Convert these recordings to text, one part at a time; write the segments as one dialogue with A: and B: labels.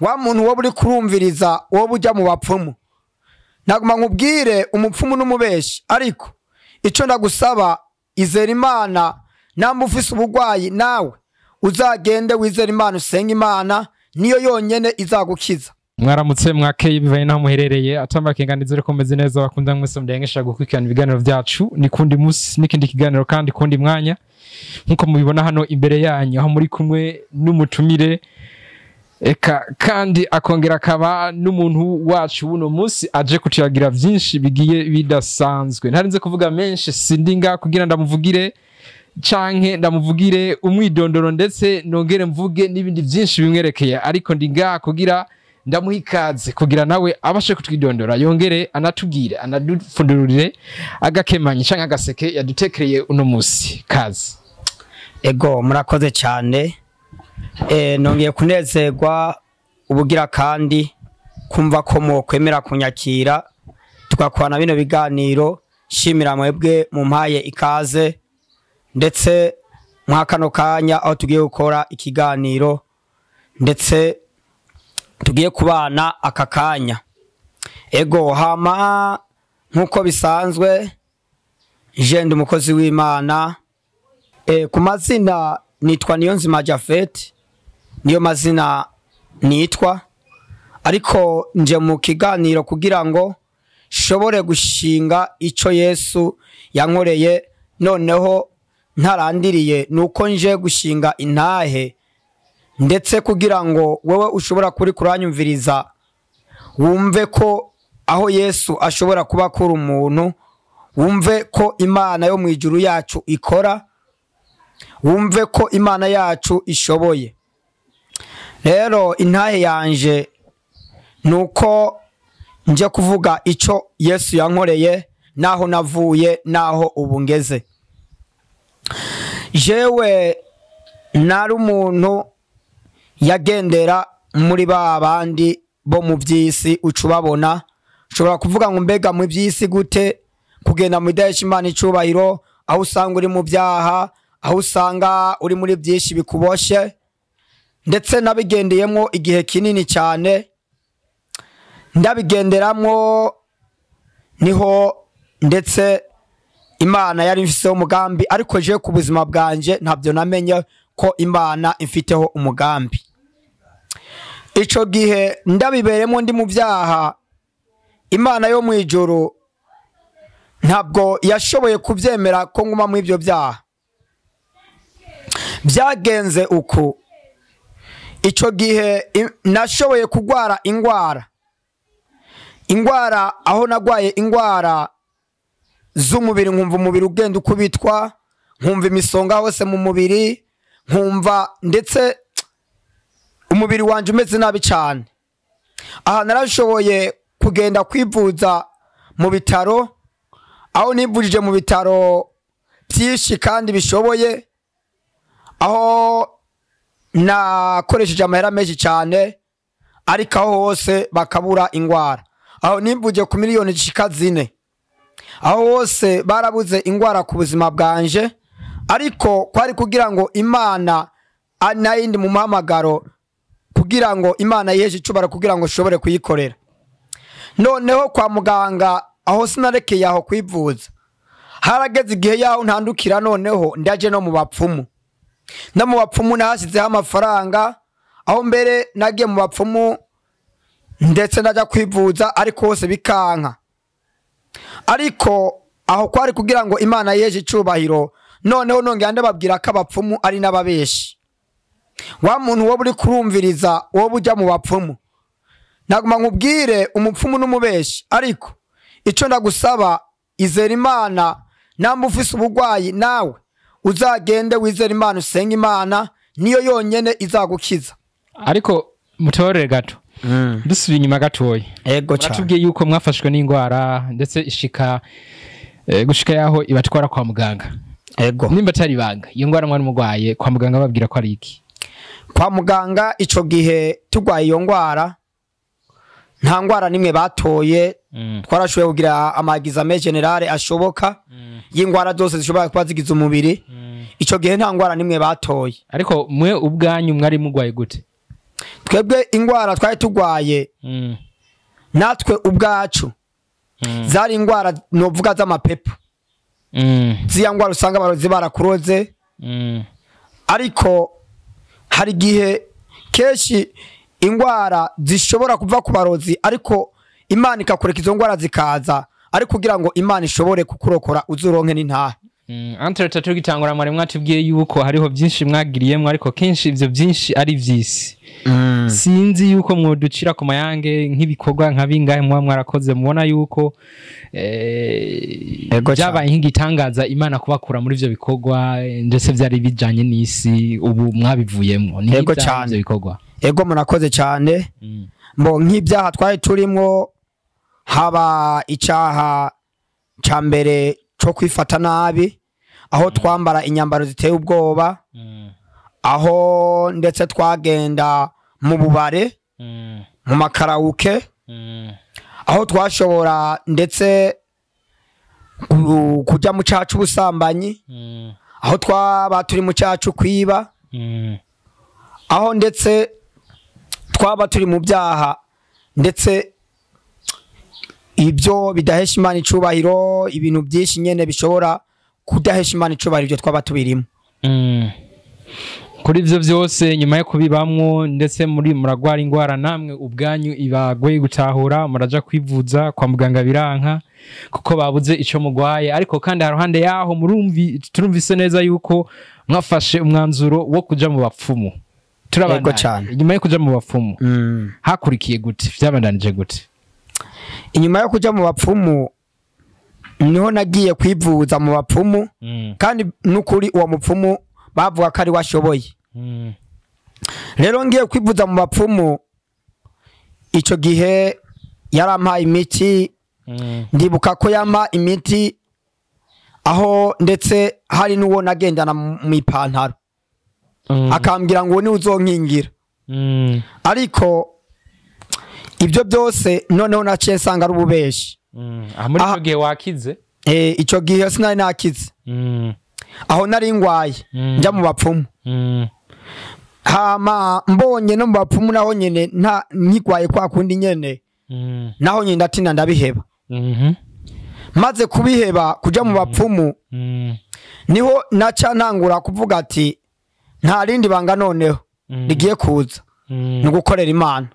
A: Wa muntu wowe uri kurumviriza, wowe ujya mu bapfumu, naguma nkubwire umupfumu n'umubeshi, ariko icyo ndagusaba, izera Imana. Namba ufise ubugwayi, nawe uzagende wizere Imana, usenge Imana, niyo yonyene izagukiza.
B: Mwaramutse, mwakeye, bivanye n'aho muherereye. Atamakenga, nizere ko meze neza. Bakunda mwese mudengesha gukurikirana ibiganiro byacu, ni kundi musi n'ikindi kiganiro kandi kundi mwanya, nkuko mubibona hano imbere yanyu, aho muri kumwe n'umutumire, eka kandi akongera akaba n'umuntu wacu buno munsi aje kutuyagira byinshi bigiye bidasanzwe. Ntarinze kuvuga menshi, sindi nga kugira ndamuvugire canke ndamuvugire umwidondoro, ndetse nongere mvuge n'ibindi byinshi bimwerekeye, ariko ndi ngaha kugira ndamuha ikaze, kugira nawe abashe kutwidondora, yongere anatubwire, anadupfundurire agakemanyi canke agaseke yadutekereye uno musi. Kaze.
A: Ego, murakoze cyane. Nongeye kunezerwa ubugira kandi kumva ko mwokwemera kunyakira tugakorana bino biganiro. Shimira mwebwe mumpaye ikaze, ndetse mwa kano kanya aho tugiye gukora ikiganiro, ndetse tugiye kubana aka kanya. Ego, hama nk'uko bisanzwe, je ndi umukozi w'Imana. Ku mazina nitwa Niyonzima Jafet, niyo mazina nitwa, ariko nje mu kiganiro kugira ngo shobore gushinga ico Yesu yankoreye. Noneho ntarandiriye, nuko nje gushinga intahe, ndetse kugira ngo wewe ushobora kuri kuranyumviriza wumve ko aho Yesu ashobora kuba akura umuntu, wumve ko Imana yo mu ijuru yacu ikora, wumve ko Imana yacu ishoboye. Rero intahe yanje nuko nje kuvuga ico Yesu yankoreye, naho navuye, naho ubu ngeze. Jewe nari umuntu yagendera muri ba bandi bo mu by'isi uca ubabona. Ushobora kuvuga ngo mbega mu by'isi gute? Kugenda mu idahesha Imana icubahiro, aho usanga uri mu byaha, aho usanga uri muri byinshi bikuboshe. Ndetse nabigendeyemo igihe kinini cyane, ndabigenderamwo niho ndetse Imana yari imfiseho umugambi, ariko je ku buzima bwanje ntabyo namenye ko Imana imfiteho umugambi. Ico gihe ndabiberemo ndi mu byaha, Imana yo mu ijuru ntabwo yashoboye kubyemera ko nguma mu ibyo byaha. Byagenze uku: ico gihe nashoboye kugwara ingwara, aho nagwaye ingwara z'umubiri, nkumva umubiri ugenda ukubitwa, nkumva imisonga hose mu mubiri, nkumva ndetse umubiri wanje umeze nabi cyane. Aha narashoboye kugenda kwivuza mu bitaro, aho nivurije mu bitaro byinshi kandi bishoboye, aho nakoresheje amahera menshi cyane, ariko aho hose bakabura ingwara. Aho nivuje ku miliyoni zishika 4, aho hose barabuze ingwara ku buzima bwanje. Ariko kwari kugira ngo Imana anayindi mu muhamagaro, kugira ngo Imana yiheshe icubara, kugira ngo nshobore kuyikorera. Noneho kwa muganga aho sinarekeye aho kwivuza, harageze igihe yaho ntandukira, noneho ndaje no mu bapfumu. No mu bapfumu nahashyizeho amafaranga, aho mbere nagiye mu bapfumu, ndetse ndajya kwivuza, ariko hose bikanka. Ariko aho kwari kugira ngo Imana yiheshe icubahiro. Noneho nongera ndababwira ko abapfumu ari n'ababeshi. Wa muntu wowe uri kurumviriza, wowe ujya mu bapfumu, naguma nkubwire umupfumu n'umubeshi, ariko icyo ndagusaba, izera Imana. Namba ufise ubugwayi, nawe uzagende wizere Imana, usenge Imana, niyo yonyene izagukiza.
B: Ariko mutorere gato, dusubiye inyuma gatoya.
A: Ego cyane.
B: Muratubwiye yuko mwafashwe n'indwara, ndetse ishika gushika yaho ibatwara kwa muganga.
A: Ego.
B: Nimba atari ibanga, iyo ndwara mwari mugwaye, kwa muganga babwira ko ari iki?
A: Kwa muganga ico gihe turwaye iyo ndwara, nta ndwara nimwe batoye. Twarashoboye kugira ama examen général ashoboka y'indwara zose zishobora kuba zigize umubiri. Ico gihe nta ndwara nimwe batoye.
B: Ariko mwe ubwanyu mwari mugwaye gute?
A: Twebwe ingwara twari tugwaye natwe ubwacu zari ingwara novuga z'amapepo. Ziya ngwara usanga abarozi barakuroze. Ariko hari igihe kenshi ingwara zishobora kuva ku barozi, ariko Imana ikakureka izo ngwara zikaza, ariko kugira ngo Imana ishobore kukurokora uzuronke n'intahe.
B: Entre tugitangura mwari mwatubwiye yuko hariho byinshi mwagiriyemwo, ariko kenshi ivyo byinshi ari vyisi. Sinzi yuko mwoducira ku mayange nk'ibikorwa nka bingahe muba mwarakoze mubona yuko byabaye nk'igitangaza Imana kubakura muri ivyo bikorwa, ndetse vyari bijanye n'isi ubu mwabivuyemwo. Ni ivyo bikorwa.
A: Ego, murakoze cyane. Mbo nk'ibyaha twari turimwo, haba icaha ca mbere cyo kwifata nabi, aho twambara inyambaro ziteye ubwoba, aho ndetse twagenda mu bubare, mu makarawuke, aho twashobora ndetse kujya mu cacu ubusambanyi, aho twaba turi mu cacu kwiba, aho ndetse twaba turi mu byaha, ndetse ibyo bidahesha Imana icubahiro, ibintu byinshi nyene bishobora kudahesha Imana icubahiro ibyo twaba tubirimo.
B: Kuri ivyo vyose nyuma yo kubibamwo, ndetse muri muragwara ingwara namwe ubwanyu ibagoye gutahura, muraja kwivuza kwa muganga biranka kuko babuze ico mugwaye, ariko kandi haruhande yaho turumvise neza yuko mwafashe umwanzuro wo kuja mu bapfumu. Turabandanya. Nyuma yo kuja mu bapfumu hakurikiye gute? Vyabandanije gute?
A: Inyuma yo kuja mu bapfumu niho nagiye kwivuza mu bapfumu, kandi nukuri uwo mupfumu bavuga ko ari washoboye. Rero ngiye kwivuza mu bapfumu, ico gihe yarampaye imiti. Ndibuka ko yampa imiti, aho ndetse hari n'uwo nagendana mu ipantaro, akambwira ngo ni uzonkingira. Ariko ibyo byose noneho naciye nsanga ari ububeshi.
B: Muri ico gihe wakize?
A: Ico gihe sinari nakize. Aho nari ngwaye njya mu bapfumu. Hama mbonye no mu bapfumu naho nyene nta nkigwaye kwa kundi nyene, naho nyine ndatina ndabiheba. Maze kubiheba kuja mu bapfumu, niho naca ntangura kuvuga ati nta rindi banga noneho rigiye kuza, ni gukorera Imana.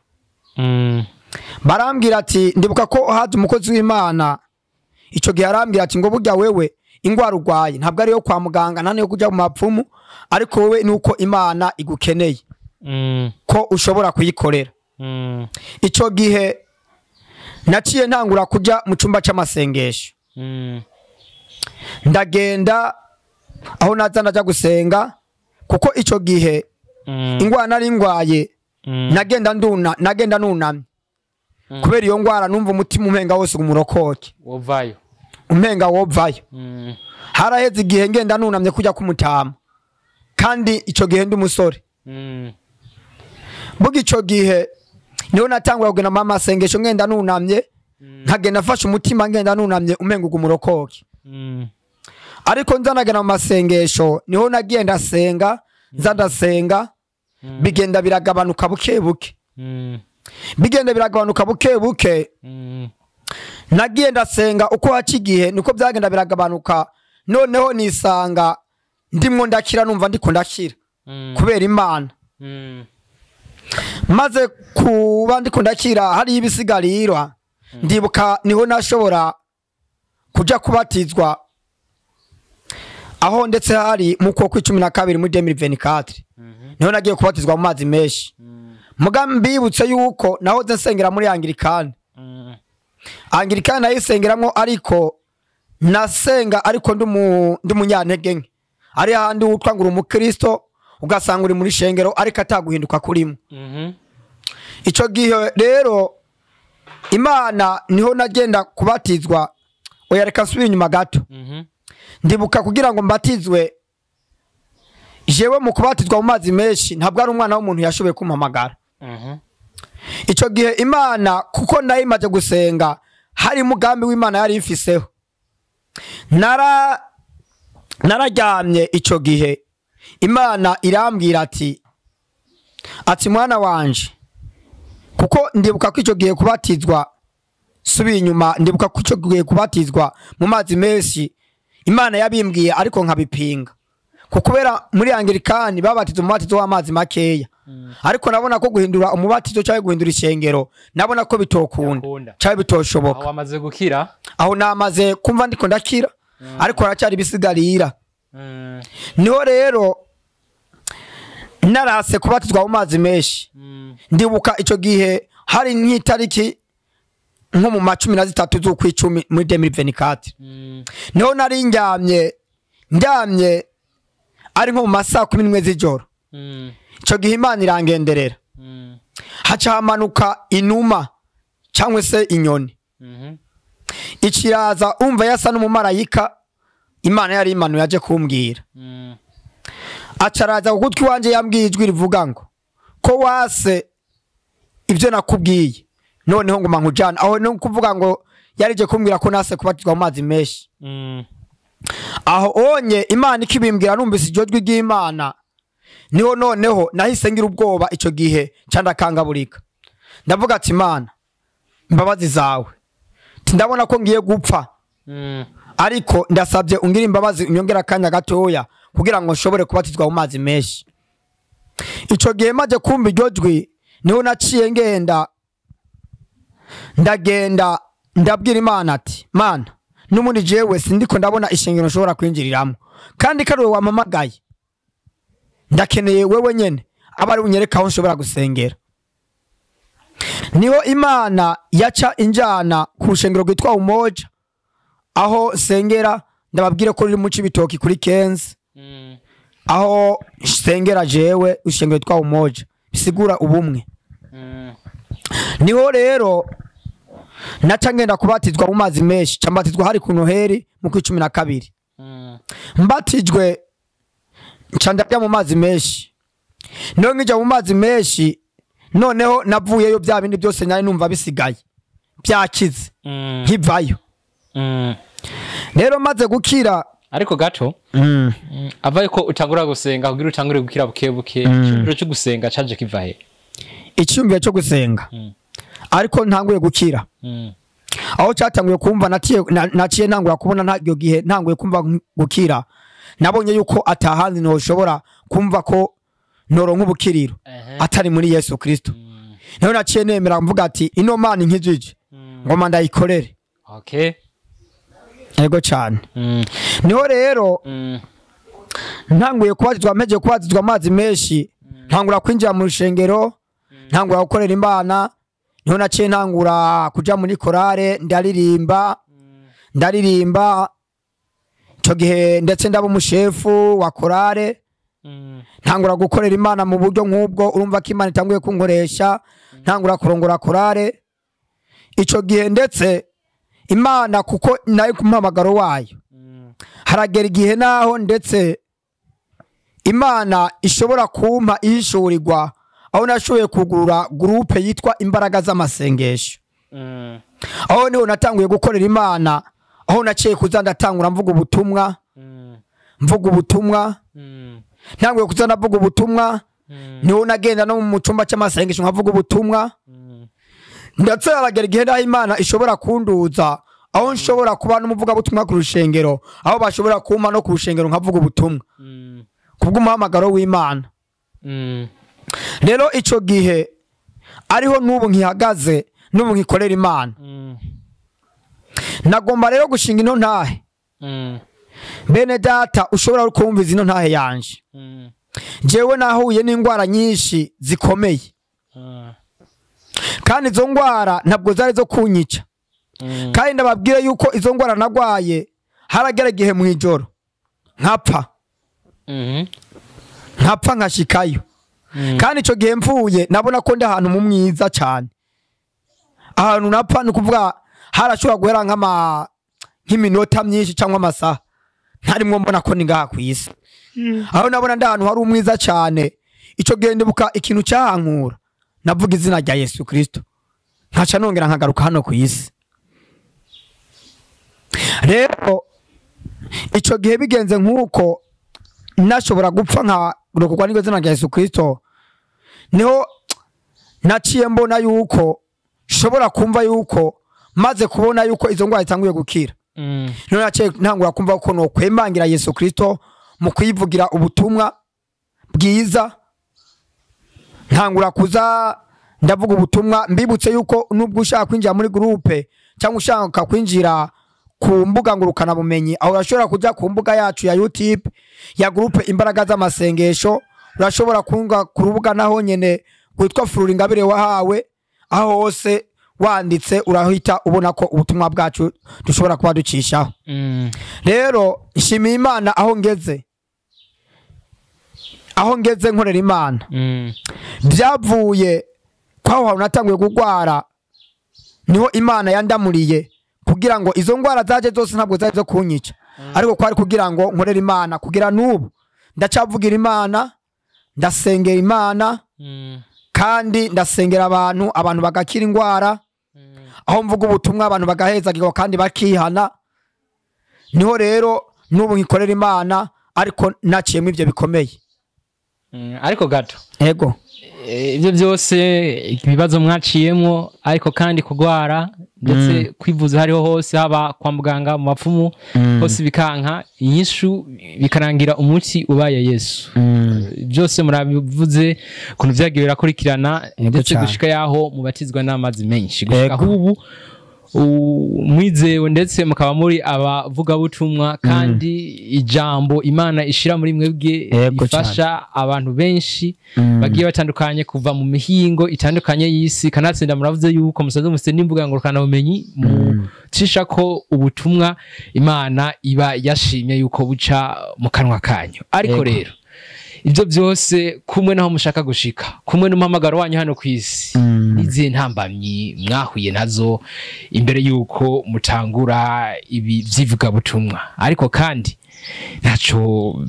A: Barambwira ati, ndibuka ko haje umukozi w'Imana ico gihe arambwira ati ngo burya wewe ingwara urwaye ntabwo ari yo kwa muganga, nta niyo kuja mu mapfumu, ariko wewe nuko Imana igukeneye ko ushobora kuyikorera. Ico gihe naciye ntangura kuja mu cumba c'amasengesho. Ndagenda aho naza ndaja gusenga, kuko ico gihe ingwara nari ngwaye nagenda nunamye. Kubera iyo ngwara numva umutima umenga wose umurokoke,
B: wovayo,
A: umenga wovayo. Haraheze igihe ngenda nunamye kujya kumutama, kandi ico gihe ndi umusore. Buga ico gihe niho natangura kugenda mu masengesho ngenda nunamye, nkagenda afashe umutima ngenda nunamye umenga umurokoke. Ariko nzanagenda mu masengesho, niho nagiye ndasenga, nza ndasenga, bigenda biragabanuka buke buke. Bigenda biragabanuka buke buke. Nagiye ndasenga uko haca igihe niko byagenda biragabanuka, noneho nisanga ndimwo ndakira, numva ndiko ndakira kubera Imana. Maze kuba ndiko ndakira hari ibisigarirwa, ndibuka niho nashobora kuja kubatizwa, aho ndetse hari mu kwa 12 muri 2024. Niho nagiye kubatizwa mu mazi menshi. Muga mbibutse yuko nahoze nsengera muri Anglikane. Anglikane nayisengeramwo, ariko nasenga ariko ndi umunyantege nke. Ari handi witwa ngo uri umukristo ugasanga uri muri shengero ariko ataguhinduka kurimo. Ico gihe rero Imana niho nagenda kubatizwa. Oya reka nsubire inyuma gato. Ndibuka kugira ngo mbatizwe, jewe mu kubatizwa mu mazi menshi ntabwo ari umwana w'umuntu yashoboye kumpamagara. Ico gihe Imana kuko nayimaze gusenga hari umugambi w'Imana yari imfiseho. Nararyamye ico gihe Imana irambwira ati Ati mwana wanje, kuko ndibuka ko icyo gihe kubatizwa, subiye inyuma, ndibuka ko icyo gihe kubatizwa mu mazi menshi Imana yabimbwiye ariko nkabipinga, kubera muri Anglikani babatiza umubatizo w'amazi makeya. Ariko nabona ko guhindura umubatizo cyangwa guhindura ishengero nabona ko bitokunda cyangwa bitoshoboka.
B: Aho wamaze gukira?
A: Aho namaze kumva ndiko ndakira, ariko haracyari bisigarira. Niho rero narase kubatizwa mu mazi menshi. Ndibuka icyo gihe hari nk'itariki nko mu 13 z'ukwicumi muri 2024. Niho nari ndyamye ari nko mu masaha 11 z'ijoro. Icyo gihe Imana irangenderera. Haca hamanuka inuma cyangwa se inyoni. Ikiraza umva yasa n'umumarayika Imana yari imanuye aje kumbwira. Acaraza ku gutwi wanje yambwiye ijwi rivuga ngo ko wase ibyo nakubwiye noneho nguma nkujana. Aho no kuvuga ngo yarije kumbwira ko nase kubatizwa mu mazi menshi. Aho onye Imana ikibimbwira numvise iryo jwi ry'Imana, niho noneho nahise ngira ubwoba icyo gihe candakangaburika. Ndavuga ati Imana imbabazi zawe, ndabona ko ngiye gupfa, ariko ndasabye ungira imbabazi unyongera akanya gatoya kugira ngo nshobore kubatizwa mu mazi menshi. Icyo gihe maze kumva iryo jwi, niho naciye ngenda ndagenda ndabwira Imana ati Mana, n'ubundi jewe sindiko ndabona ishengero nshobora kwinjiriramo, kandi kariwe wampamagaye, ndakeneye wewe nyene abari unyereka aho nshobora gusengera. Niho Imana yaca injana ku rushengero rwitwa Umoja, aho sengera. Ndababwire ko riri mu Cibitoki kuri Kenzi, aho sengera jewe urushengero rwitwa Umoja bisigura ubumwe. Niho rero naca ngenda kubatizwa mu mazi menshi, cambatizwa hari ku Noheri mu kwa 12. Mbatijwe nca ndajya mu mazi menshi. Niho nkija mu mazi menshi, noneho navuyeyo bya bindi byose nari numva bisigaye byakize, nkivayo. Rero maze gukira,
B: ariko gato avaye ko utangura gusenga kugira utangure gukira buke buke, icyumviro cyo gusenga caje kiva he?
A: Icyumviro cyo gusenga ariko ntanguye gukira, aho cyatanguye kumva naciye ntangura kubona ntaryo gihe ntanguye kumva gukira, nabonye yuko atahandi ntoshobora kumva ko noronka ubukiriro atari muri Yesu Kristo. Niho naciye nemera mvuga ati ino Mana inkijije ngoma ndayikorere.
B: Okay.
A: Yego cyane. Niho rero ntanguye kubatizwa, meje kubatizwa amazi menshi, ntangura kwinjira mu rushengero, ntangura gukorera Imana. Niho naciye ntangura kuja muri korale, ndaririmba icyo gihe, ndetse ndaba umushefu wa korale. Ntangura gukorera Imana mu buryo nk'ubwo, urumva ko Imana itanguye kunkoresha, ntangura kurongora korale icyo gihe. Ndetse Imana kuko nayo ku muhamagaro wayo, haragera igihe naho ndetse Imana ishobora kumpa ihishurirwa, aho nashoboye kugurura groupe yitwa Imbaraga z'amasengesho. Aho niho natanguye gukorera Imana, aho naciye kuza ndatangura mvuga ubutumwa, ntanguye kuza ndavuga ubutumwa. Niho nagenda no mu cyumba cy'amasengesho nkavuga ubutumwa. Ndetse haragera igihe naho Imana ishobora kunduza, aho nshobora kuba n'umuvugabutumwa ku rushengero, aho bashobora kumpa no ku rushengero nkavuga ubutumwa kubw'umuhamagaro w'Imana. Rero ico gihe ariho n'ubu nkihagaze, n'ubu nkikorera Imana. Nagomba rero gushinga ino ntahe. Bene data ushobora kumva ino ntahe yanje. Jewe nahuye n'ingwara nyinshi zikomeye. Kandi izo ngwara ntabwo zari zo kunyica. Kandi ndababwire yuko izo ngwara nagwaye haragera igihe mu ijoro nkapfa. Nkapfa nkashikayo. Kandi ico gihe mvuye nabona ko ndi ahantu mu mwiza cyane. Ahantu napfa ni kuvuga harashobora guhera nk'iminota myinshi cyangwa amasaha ntarimwo mbona ko ni ngaha ku isi. Aho nabona ndi ahantu hari umwiza cyane. Ico gihe ndibuka ikintu cyahankura, navuga izina rya Yesu Kristo, nkaca nongera nkagaruka hano ku isi. Rero ico gihe bigenze nkuko nashobora gupfa nkarokorwa n'iryo zina rya Yesu Kristo, Niho naciye mbona yuko shobora kumva yuko maze kubona yuko izo ndwara zitanguye gukira. Niho naciye ntangura kumva ko no kwemangira Yesu Kristo mu kwivugira ubutumwa bwiza. Ntangura kuza ndavuga ubutumwa, mbibutse yuko nubwo ushaka kwinjira muri groupe cyangwa ushaka kwinjira ku mbuga ngurukana bumenyi, aho urashobora kujya ku mbuga yacu ya YouTube ya groupe Imbaraga z'Amasengesho, urashobora kunga ku rubuga naho nyene rwitwa Furura Ingabire Wahawe, aho hose wanditse urahita ubona ko ubutumwa bwacu dushobora kuba ducishaho. Rero nshimiye Imana aho ngeze, aho ngeze nkorera Imana. Byavuye kwaho hantu natanguye kugwara, niho Imana yandamuriye kugira ngo izo ngwara zaje zose ntabwo zari zo kunyica, ariko kwari kugira ngo nkorere Imana. Kugira n'ubu ndacavugira Imana, ndasengera Imana, kandi ndasengera abantu, abantu bagakira ingwara. Aho mvuga ubutumwa abantu bagahezagirwa kandi bakihana. Niho rero n'ubu nkikorera Imana, ariko naciyemo ivyo bikomeye.
B: Ariko gato.
A: Yego.
B: Ibyo byose ibibazo mwaciyemo, ariko kandi kugwara ndetse kwivuza hariho hose, haba kwa muganga, mu bapfumu hose bikanka, inyishu bikarangira umuti ubaye Yesu. Byose murabivuze ukuntu vyagiye birakurikirana, ndetse gushika yaho mubatizwa n'amazi menshi, gushika ubu mwizewe ndetse mukaba muri abavugabutumwa, kandi ijambo Imana ishira muri mwebwe ifasha abantu benshi bagiye batandukanye kuva mu mihingo itandukanye y'isi. Kanatsinda muravuze yuko musaze mufite n'imbuga ngurukana bumenyi mucisha ko ubutumwa Imana iba yashimye yuko buca mu kanwa kanyu. Ariko rero ibyo byose kumwe naho mushaka gushika, kumwe n'umuhamagaro wanyu hano kwisi, n'izihe ntambamyi mwahuye nazo imbere yuko mutangura ibi vy'ivugabutumwa? Ariko kandi ntaco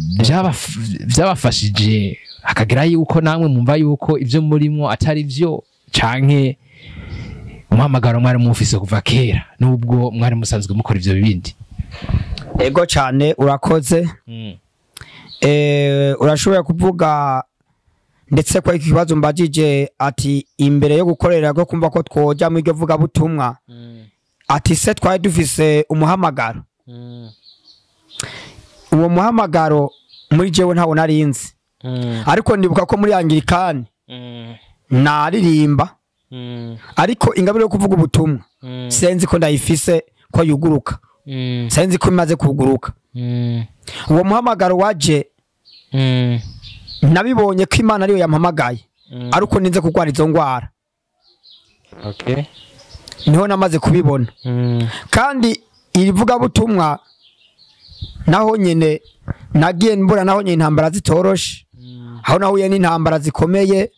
B: byabafashije hakagira yuko namwe mumva yuko ivyo murimo atari vyo, canke umuhamagaro mwari mufise kuva kera nubwo mwari musanzwe mukora ivyo bibindi?
A: Ego cyane, urakoze. Urashobora kuvuga ndetse ko ikibazo mbajije ati imbere yo gukorera go kumva ko twoja mu iryo vuga butumwa, ati se twari dufise umuhamagaro. Uwo muhamagaro muri jewe ntawo narinzi, ariko ndibuka ko muri Anglikani naririmba, ariko ingabire yo kuvuga ubutumwa senzi ko ndayifise ko yuguruka, senzi ko imaze kuguruka. Uwo muhamagaro waje nabibonye ko Imana ariyo yampamagaye, ariko ninze kugwara izo ngwara.
B: Okay.
A: Niho namaze kubibona. Kandi irivuga butumwa naho nyene nagiye mbura, naho nyene intambara zitoroshe, aho nahuye n'intambara zikomeye,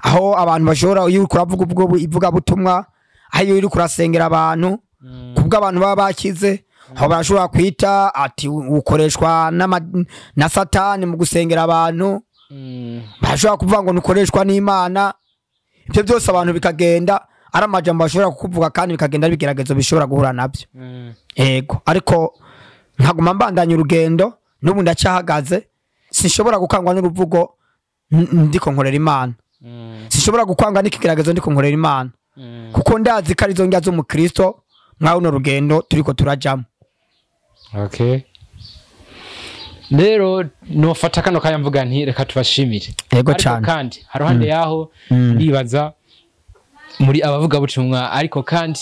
A: aho abantu bashobora iyo uriko uravuga ubwo ivuga butumwa, aho iyo uriko urasengera abantu kubwo abantu baba bakize, aho barashobora kwita ati ukoreshwa na Satani mu gusengera abantu, barashobora kuvuga ngo nukoreshwa n'Imana. Ibyo byose abantu bikagenda ari amajambo bashobora kukuvuga, kandi bikagenda bigeragezo bishobora guhura nabyo. Yego, ariko nkaguma mbandanya urugendo, n'ubu ndacyahagaze, sinshobora gukangwa n'uruvugo ndiko nkorera Imana. Sinshobora gukwanga n'ikigeragezo ndiko nkorera Imana, kuko ndazi ko arizo ndya z'umukristo mwa runo rugendo turiko turajamo.
B: Okay. Rero nofata kano kanya mvuga nti reka tubashimire.
A: Yego cyane.
B: Kandi haruhande yaho ndibaza muri abavuga butumwa, ariko kandi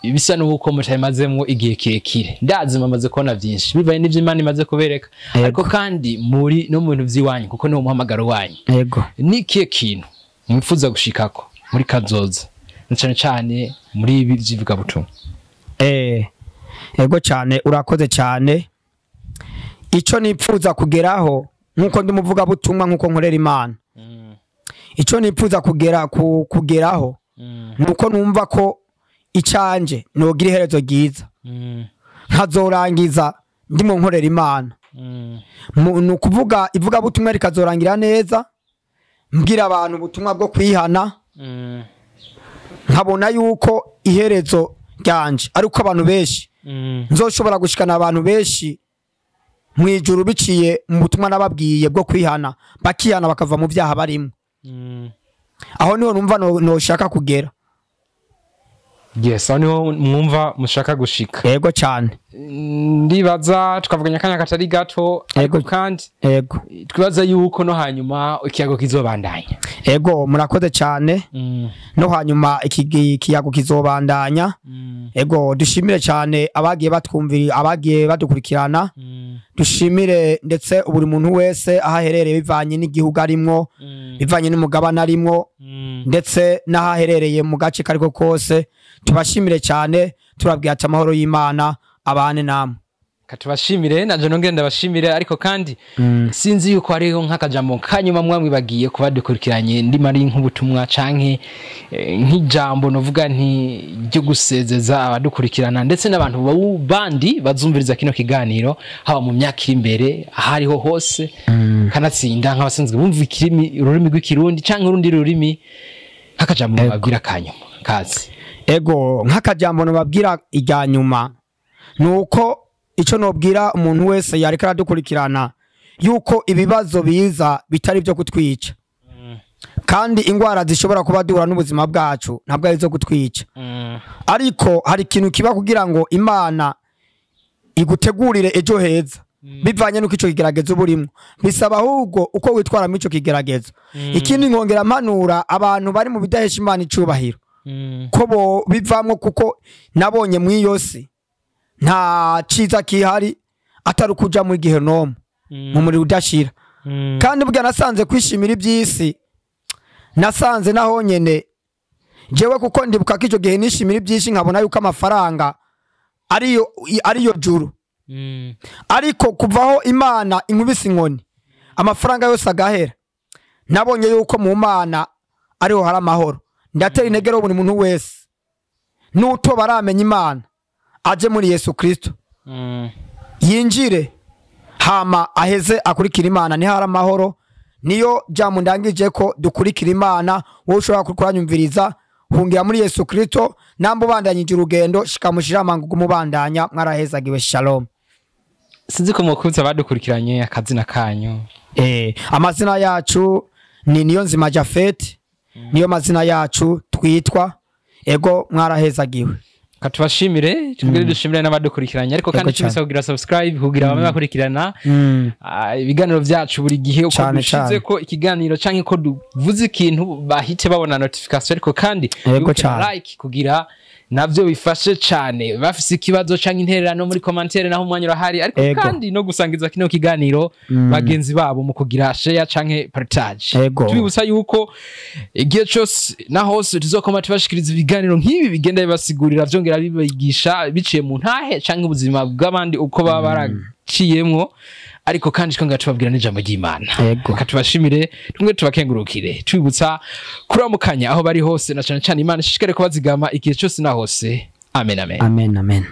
B: bisa nuko mutayimazemwo igihe kirekire, ndazi mamaze kubona byinshi bivaye n'ivyo Imana imaze kubereka, ariko kandi muri no mu bintu vy'iwanyu kuko ni umuhamagaro wanyu.
A: Yego.
B: Nikiye kintu mwifuza gushikako muri kazoza, cyane cyane muri ibi vy'ivuga butumwa?
A: Yego cyane, urakoze cyane. Ico nipfuza kugeraho nkuko ndi muvuga butumwa, nkuko nkorera Imana, ico nipfuza kugera kugeraho nuko numva ko icanje nogira iherezo ryiza, nkazorangiza ndimo nkorera Imana. Nukuvuga ivuga butumwa rikazorangira neza, mbwira abantu ubutumwa bwo kwihana, nkabona yuko iherezo ryanje ariko abantu benshi nzoshobora gushikana abantu benshi mwijuru biciye mu butumwa nababwiye bwo kwihana, bakihana bakava mu byaha barimo. Aho niho numva noshaka kugera.
B: Yes, aho niho mwumva mushaka gushika.
A: Yego cyane.
B: Ndibaza twavuganye akanya katari gato, ariko kandi
A: yego
B: twibaza yuko no hanyuma ikiyago kizobandanya.
A: Ego, murakoze cyane. No hanyuma ikiyago kizobandanya. Ego, dushimire cyane abagiye batwumvira, abagiye badukurikirana. Dushimire ndetse buri muntu wese aho aherereye bivanye n'igihugu arimwo, bivanye n'umugabane arimwo, ndetse n'aho aherereye mu gace kariko kose. Tubashimire cyane, turabwira ati amahoro y'Imana abane namwe.
B: Katubashimire nanje nongere ndabashimire, ariko kandi sinzi yuko hariho nk'akajambo kanyuma mwamwibagiye kubadukurikiranye, ndima ari nk'ubutumwa canke nk'ijambo novuga nti ryo gusezeza abadukurikirana ndetse n'abantu bandi bazumviriza kino kiganiro, haba mu myaka iri imbere ahariho hose, kanatsinda nk'abasanzwe bumva ururimi rw'ikirundi canke urundi rurimi, nk'akajambo babwira kanyuma kazi.
A: Ego, nk'akajambo nobabwira irya nyuma nuko ico nobwira umuntu wese yareka aradukurikirana yuko ibibazo biza bitari byo kutwica, kandi ingwara zishobora kuba duhura n'ubuzima bwacu ntabwo ari zo kutwica, ariko hari ikintu kiba kugira ngo Imana igutegurire ejo heza bivanye nuko ico kigeragezo burimo, bisaba ahubwo uko witwara mu ico kigeragezo. Ikindi nkongera mpanura abantu bari mu bidahesha Imana icubahiro ko bo bivamwo, kuko nabonye mu iyo si nta ciza kihari atari kuja mu gihenomu, mu muriro udashira. Kandi burya nasanze kwishimira iby'isi, nasanze naho nyene jewe, kuko ndibuka ko ico gihe nishimira iby'isi nkabona yuko amafaranga ariyo juru. Ariko kuvaho Imana inkubise inkoni amafaranga yose agahera, nabonye yuko mu Mana ariho hari amahoro. Ndatera intege buri muntu wese nuto baramenya Imana aje muri Yesu Kristo, yinjire hama aheze akurikira Imana, niho hari amahoro. Niyo jambo ndangije ko dukurikira Imana. Wowe ushobora kuranyumviriza, hungira muri Yesu Kristo, nambo bandanyije urugendo shikamushira amangu kumubandanya. Mwarahezagiwe. Shalom.
B: Sinzi ko mukubitse abadukurikiranye akazina kanyu.
A: Amazina yacu ni Niyonzima Jafet, niyo mazina yacu twitwa. Ego, mwarahezagiwe.
B: Katubashimire, tubwire dushimire n'abadukurikiranye, ariko kandi tubisaba kugira subscribe kugira bamwe bakurikirana ibiganiro byacu buri gihe uko dushize ko ikiganiro canke ko duvuze ikintu bahite babona notification, ariko kandi like kugira navyo bifashe cane. Bafise ikibazo canke intererano muri commentaire naho umwanya urahari, ariko kandi no gusangiza kino kiganiro bagenzi babo mu kugira share canke partage. Tubibutsa yuko igihe cyose na hose tuzokoma tubashikiriza ibiganiro nk'ibi bigenda bibasigurira vyongera bibigisha biciye mu ntahe canke ubuzima bw'abandi uko baba baraciyemwo, ariko kandi twongera tubabwira n'ijambo ry'Imana. Katubashimire, tumwe tubakengurukire, tubibutsa kuramukanya aho bari hose, na cane cane Imana ishishikare kubazigama igihe cyose na hose. Amen, amen.
A: Amen, amen.